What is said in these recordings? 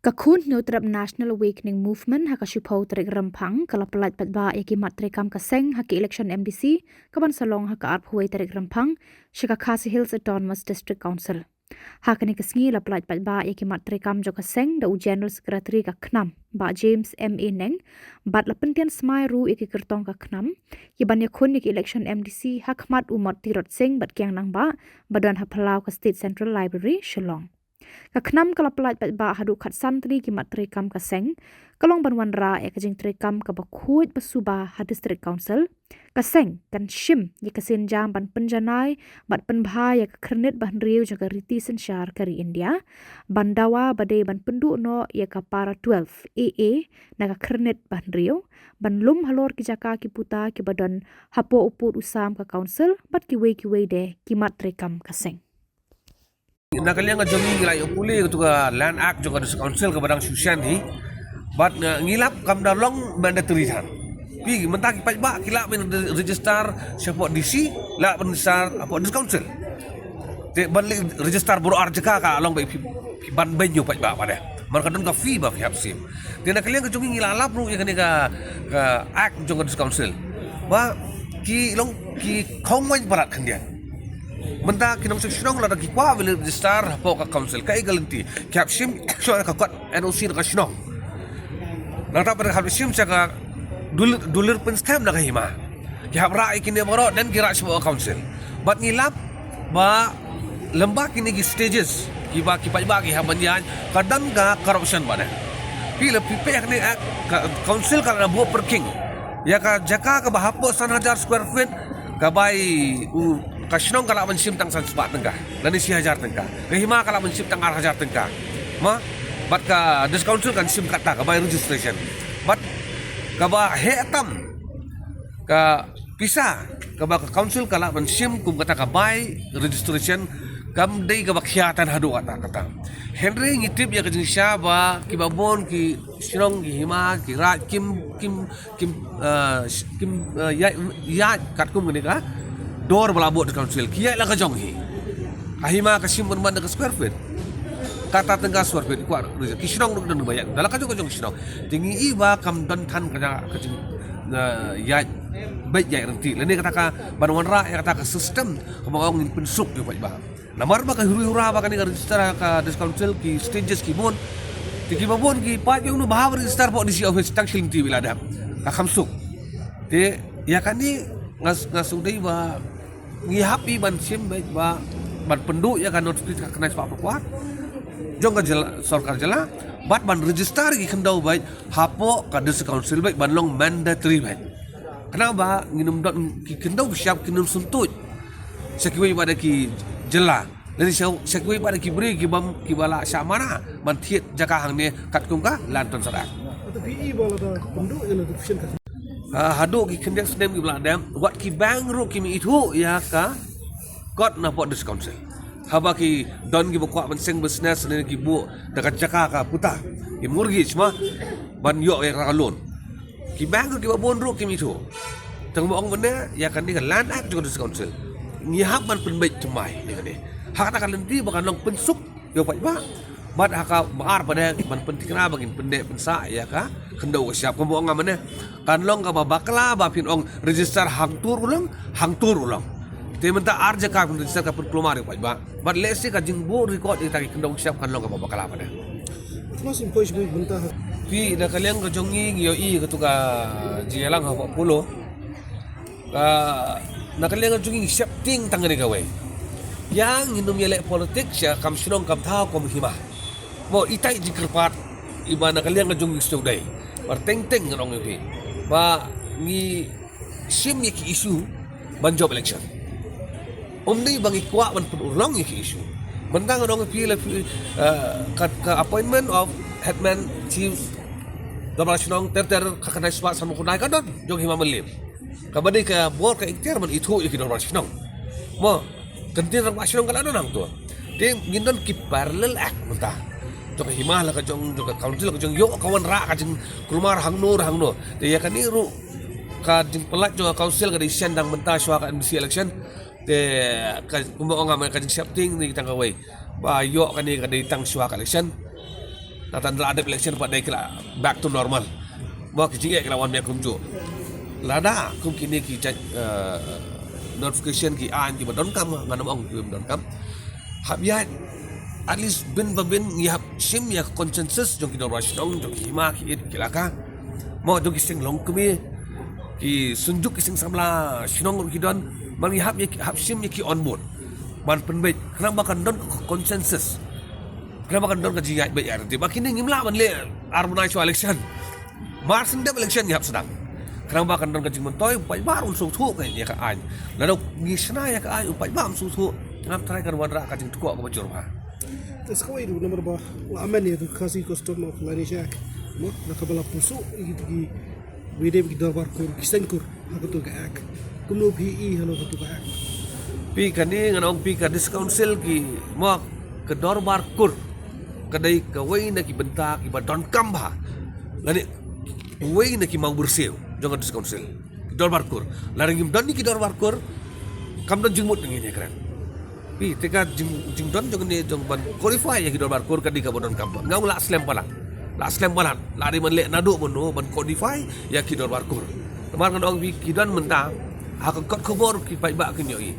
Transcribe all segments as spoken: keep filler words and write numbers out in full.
Ka khun Hynñiewtrep National Awakening Movement ha ka shiphew tarik Rymphang ka la pyllait paidbah ïa ki mat treikam ka seng ha ka election M D C ka ban sa long ha ka arphew tarik Rymphang sha ka Khasi Hills Autonomous District Council. Ha kane ka sngi la pyllait paidbah ïa ki mat treikam jong ka seng da u General Secretary ka KHNAM, Bah James M A Neng, bad la pyntian smai ruh ïa ki kyrtong ka KHNAM ki ban ïakhun ïa ka election M D C ha khmat u Mot Tirot Sing bad Kiang Nangbah ba don ha phyllaw ka State Central Library, Shillong. Ka KHNAM ka la pyllait paidbah haduh khatsan tylli ki mat treikam ka seng ka long ban wanrah ïa ka jingtreikam kaba khuid ba suba ha District Council. Ka seng kan shim ïa ka sienjam ban pynjanai bad pynbha ïa ka khyrnit ba hynriew jong ka riti synshar ka ri India, ban dawa ba dei ban pynduh noh ïa ka para twelve A A na ka khyrnit ba hynriew, ban lum halor ki jaka ki puta kiba don hapoh u pud u sam ka Council bad kiwei kiwei de ki mat treikam ka seng. Na ka liang ka jong ngi, ngi la ïoh pule katu ka Land Act jong ka District Council kaba dang shu shen hi. Bad nga, ngi lap kam da long mandatory than. Phi mynta ki paidbah ki lah ban register shapoh D C, lah ban register hapoh District Council. Te ban leh register baroh ar jaka ka long ba phi, phi ban beiñ ïa u paidbah pat de. Man ka don ka fee ba phi hap shim. Te na ka liang ka jong ngi, ngi la lap ruh ïa kane ka, ka Act jong ka District Council. Ba ki long ki khongwaiñ palat khyndiat. Mynta ki nongshong shnong lada ki kwah ban leit register hapoh ka Council, kaei ka lynti? Ki hap shim shuwa ka kot N O C na ka shnong. Nangta pat ki hap shim sha ka dulir, dulir pynskhem na ka hima. Ki hap rah ïa kine baroh, then ki rah shapoh ka Council. Bad ngi lap ba lem bad kine ki stages kiba ki paidbah ki hap ban ïaid, ka don ka corruption bad eh. Phi la phi peit ha kane, eh, ka Council ka la buh parking ïa ka jaka kaba hapoh san hajar square feet, ka bai u, ka shnong ka lah ban shim tang san spah tyngka lane shi hajar tyngka. Ka hima ka lah ban shim tang ar hajar tyngka. Ma, bad ka District Council kan shim kata ka bai registration. Bad kaba heh tam, ka pisa kaba ka Council ka lah ban shim kum kata ka bai registration kam dei kaba khia than haduh katta katta. Hynrei ngi tip ïa ka jingshisha ba kiba bun ki shnong, ki hima, ki raid kim, kim, kim, eh, kim, eh, ïaid, ïaid katkum kane ka dor ba la buh da ka Council, ki ïaid la ka jong hi. Ka hima ka shim ban ban da ka square feet. Kata tyngka square feet, kwah ki shnong ruh don ba ïaid da la ka jong ka jong ki shnong. Te ngi i ba kam don than ka, ka jing, eh, ïaid beit ïaid rynti. Lane kata ka ban wanrah ïa kata ka system kaba ong ngin pynsuk ïa u paidbah. Namar ba ka huri hura ba kane ka register ha ka District Council, ki stages ki bun. Te kiba bun ki paid ki ong ba hap register hapoh D C office tang shi lynti ba la dep. Ka kham suk. Te ïa kane nga, nga sngewdei ba ngi hap i ban shim beit ba ban pynduh ïa ka notice ka khyndai spah phew kwah jong ka jylla, sorkar jylla, bad ban register ki khyndew beit hapoh ka District Council beit ban long mandatory beit. Khnang ba ngin ym don ki khyndew ki shyiap kin ym syntuid sha kiwei pat de ki jylla. Lane sha, sha kiwei pat de ki briew ki bym, kiba la shah mana ban thied jaka hangne katkum ka Land Transfer Act. Te phi i ba lada pynduh ïa notification ka, ah, haduh ki khyndiat snem kiba la dep, wat ki bank ruh kim ithuh ïa ka kot na pdeng District Council. Haba ki don kiba kwah ban seng business lane ki buh da ka jaka ka puta, ki mortgage ma, ban ïoh ïa ka loan. Ki bank ruh kiba bun ruh kim ithuh. Tang ba ong mynne ïa kane ka Land Act jong ka District Council, ngi hap ban pynbeit thymmai ïa kane. Ha kata ka lynti ba kan long pynsuk ïa u paidbah. Bad ha kaba ar pat de ban pynthikna ba ngin pyndeh pynsah ïa ka khyndew ka shyiap, kumba ong nga mynne. Kan long kaba bakla ba phin ong register hangto ruh long, hangto ruh long. Te mynta ar jaka phin register ka pynkulmar ïa u paidbah. Bad lehse ka jingbuh record ïa kita ki khyndew ki shyiap kan long kaba bakla pat de. Phi, na ka liang ka jong ngi, ngi ïohi katu ka jingïalang ha Polo. Ka, na ka liang ka jong ngi, ngi sheptieng tang kane kawei. Ïa ngin ym ïaleh politics sha kam shnong kam thaw kam hima. Mo, itai jingkyrpad iba na ka liang ka jong ngi sngewdei. Bad teng teng ngan ong ïa phi ba ngi shim ïa ki issue ban jop election. Ym dei ba ngi kwah ban pynurlong ïa ki issue. Mynta ngan ong ïa phi la phi, eh, ka, ka appointment of headman, chief, dorbar shnong ter ter, ka khyndai spah sanphew khyndai ka don jong hima Mylliem. Kaba dei ka bor ka ikhtiar ban ithuh ïa ki dorbar shnong. Mo, ka ktien rangbah shnong ka la don hangto. Te ngin don ki parallel act mynta. Jong ka hima la ka jong, jong ka county la ka jong, ïoh ka wanrah ka jingkulmar hangno hangno. Te ïa kane ruh ka jingpynlait jong ka council ka dei shen dang mynta shuwa ka M D C election. Te ka, kumba ong nga mynne, ka jingsheptieng ne tang kawei ba ïoh kane ka dei tang shuwa ka election. Natan la dep election pat dei ki la back to normal. Mo ki jingeh ki la wan biang kumjuh. Lada kum kine ki jait, eh, notification ki aiñ kiba donkam, ngan ym ong kiba donkam. Hap ïaid at least bin ba bin ngi hap shim ïa ka consensus jong ki dorbar shnong, jong ki hima, ki it, ki laka. Mo jong ki seng longkmie, ki synjuk, ki seng samla shnong ruh ki don. Ban ngi hap ïa ki, hap shim ïa ki on board ban pynbeit khnang ba kan don ka consensus. Khnang ba kan don ka jingïaid beit ïa, te ba kine ngim lah ban leh ar bnai shuwa election. Mar shen dep election ngi hap sdang. Khnang ba kan don ka jingmyntoi, u paidbah un sngewthuh ïa ka aiñ. Lada ngi shna ïa ka aiñ, u paidbah um sngewthuh, ngam tharai kan wanrah ka jingtkuh kaba jur bha. Te sa kawei ruh namar ba la amend ïa ka Khasi Custom of Lineage Act. Mo, na kaba la pynsuh ïa ki, ki, wei de ki dorbar kur, ki seng kur ha kato ka act. Kumno phi i halor kato ka act? Phi, kane ngan ong phi, ka District Council ki, mo, ka dorbar kur ka dei kawei na ki bynta kiba donkam bha, lane kawei na ki mawbyrsiew jong ka District Council, ki dorbar kur. Lada ngim don ïa ki dorbar kur, kam don jingmut na ngi ne kren. Phi, te ka jing, jingdon jong ne jong ban codify ïa ki dorbar kur ka dei kaba donkam bha. Nga ong lah slem palat. Lah slem palat. Lah dei ban leh naduh mynno ban codify ïa ki dorbar kur. Namar ngan ong phi, ki don mynta ha ka kot khubor ki paidbah kin ïohi.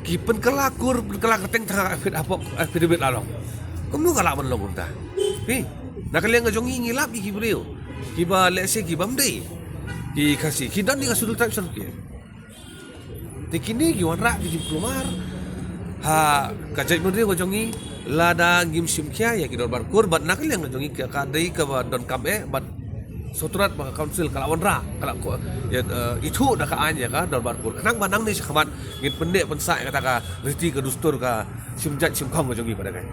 Ki pynkylla kur, pynkylla kyrteng tang ha affid-, hapoh affidavit la long. Kumno ka lah ban long kumta? Phi, na ka liang ka jong ngi ngi lap ïa ki briew kiba lehse ki bym dei ki Khasi, ki don ïa ka Scheduled Tribe certificate. Te kine ki wanrah ki jingkulmar ha ka jaitbynriew ka jong ngi lada ngim shim khia ïa ki dorbar kur, bad na ka liang ka jong ngi ka, ka dei kaba donkam eh, bad sngewtynnat ba ka council ka la wanrah, ka la ko-, ïa, eh, ithuh da ka aiñ ïa ka dorbar kur. Khnang ba nangne shakhmat ngin pynneh pynsah ïa kata ka riti ka dustur ka shim jait shim khong ka jong ngi pat da kai.